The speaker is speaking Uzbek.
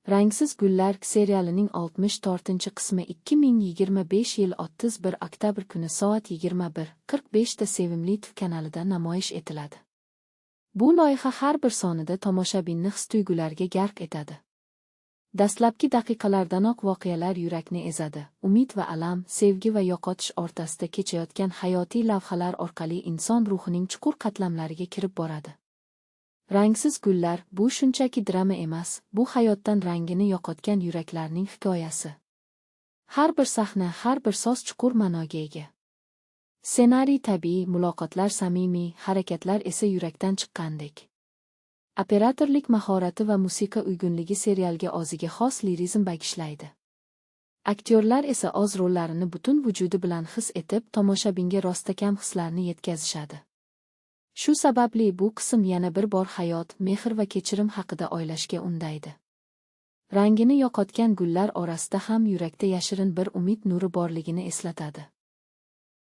Rangsiz gullar serialining 64-qismi 2025 yil 31 oktyabr kuni soat 21:45 da Sevimli TV kanalida namoyish etiladi. Bu loyiha har bir sonida tomoshabinni his-tuyg'ularga garq etadi. Dastlabki daqiqalardanoq voqealar yurakni ezadi. Umid va alam, sevgi va yo'qotish o'rtasida kechayotgan hayotiy lavhalar orqali inson ruhining chuqur qatlamlariga kirib boradi. Rangsiz gullar bu shunchaki drama emas, bu hayotdan rangini yo'qotgan yuraklarning hikoyasi. Har bir sahna, har bir so'z chuqur ma'noga ega. Ssenariy tabiiy, muloqotlar samimiy, harakatlar esa yurakdan chiqqandek. Operatorlik mahorati va musiqa uyg'unligi serialga o'ziga xos lirizm bag'ishlaydi. Aktyorlar esa o'z rollarini butun vujudi bilan his etib, tomoshabinga rostakam hislarni yetkazishadi. Shu sababli bu qism yana bir bor hayot, mehr va kechirim haqida o'ylashga undaydi. Rangini yo'qotgan gullar orasida ham yurakda yashirin bir umid nuri borligini eslatadi.